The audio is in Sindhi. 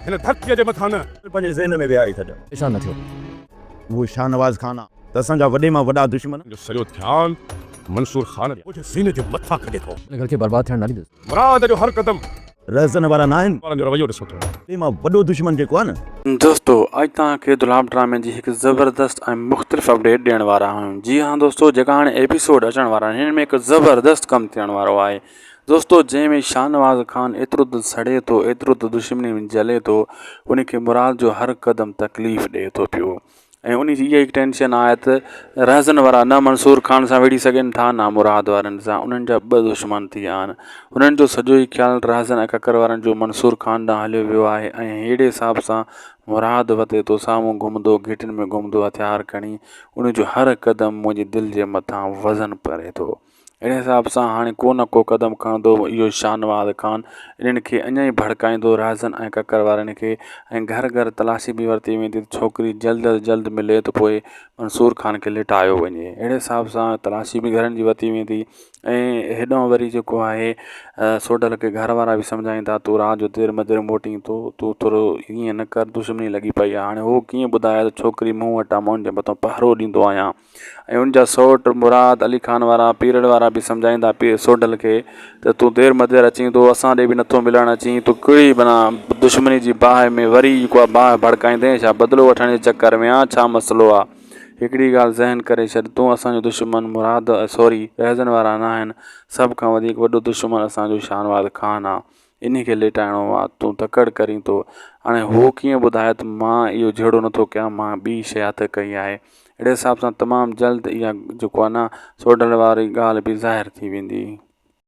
هن ڌرتيء جي مٿان نه. پنهنجي ذهن ۾ ويهاري ڇڏ. پريشان نه ٿيو. اهو شاهنواز خان آ ته اسان جا وڏي مان وڏا دشمن. جو سڄو ڌيان منصور خان ڏي. منهنجي سيني جي مٿان کڄي ٿو. هن گهر کي برباد ٿيڻ نه ڏيندس. مراد جو هر قدم. رهزن وارا ناهن. وارن جو رويو ڏسو ٿو. وڏي مان وڏو دشمن جيڪو آ نه. دوستو اڄ توهان کي دولاب ڊرامي جي هڪ زبردست ۽ مختلف اپڊيٽ ڏيڻ وارا آهيون جي ها دوستو جيڪا هاڻي ايپيسوڊ اچڻ وارا آهن هن ۾ هڪ زبردست ڪم ٿيڻ وارو آهي دوستو جنهن ۾ شاهنواز خان ايترو ته سڙي ٿو ايترو ته دشمني ۾ جلي ٿو ان کي مراد جو هر قدم تڪليف ڏئي ٿو پيو ۽ ان جي اها ئي ٽينشن آهي ته رهزن وارا نه منصور خان سان وڙهي سگهن ٿا نه مراد وارن سان انهن جا ٻه دشمن ٿي ويا آهن انهن جو سڄو ئي خيال رهزن ۽ ڪڪر وارن جو منصور خان ڏانهن هليو ويو آهي ۽ اهڙي حساب سان مراد وتي ٿو سامهون گهمندو گهٽين ۾ گهمندو هٿيار کڻي ان جو هر قدم منهنجي دل جي مٿان وزن پري ٿو اهڙي حساب سان هاڻي ڪو نه ڪو قدم کڻندو اهو شاهنواز خان انهن کي اڃا ئي ڀڙڪائيندو رهزن ۽ ڪڪر وارن کي ۽ گهر گهر تلاشي به ورتي ويندي ته ڇوڪري جلد از جلد ملي ته پوء منصور خان کي لٽايو وڃي اهڙي حساب سان تلاشي به گهرن جي ورتي ويندي ۽ هيڏانهن وري جيڪو آهي سوڍل کي گهر وارا به سمجهائين ٿا تون رات جو دير مدير موٽين ٿو تون ٿورو ائين نه ڪر دشمني لڳي پئي آهي هاڻي هو ڪيئن ٻڌائي ته ڇوڪري مون وٽ آهي مان ان جي مٿان پهرو ڏيندو آهيان ۽ ان جا سئوٽ مراد علي خان وارا پيرڙ وارا به سمجهائيندا پير سوڍل کي ته تون دير مدير اچين ٿو اسان ڏي به نٿو ملڻ اچين تون ڪهڙي بنا دشمني جي باهه ۾ وري جيڪو آهي باهه ڀڙڪائيندين ڇا بدلو وٺڻ جي چڪر ۾ آن ڇا مسئلو آ هڪڙي ڳالهه ذهن ڪري ڇڏ تون اسان جو دشمن مراد سوري رهزن وارا ناهن سڀ کان وڌيڪ وڏو دشمن اسان جو شاهنواز خان آ انهي کي ليٽائڻو آ تون تڪڙ ڪرين ٿو هاڻي هو ڪيئن ٻڌائي ته مان اهو جهيڙو نٿو ڪيان مان ٻي شيء هٿ ڪئي آهي اهڙي حساب سان تمام جلد اها جيڪو آهي نه سوڍل واري ڳالهه به ظاهر ٿي ويندي.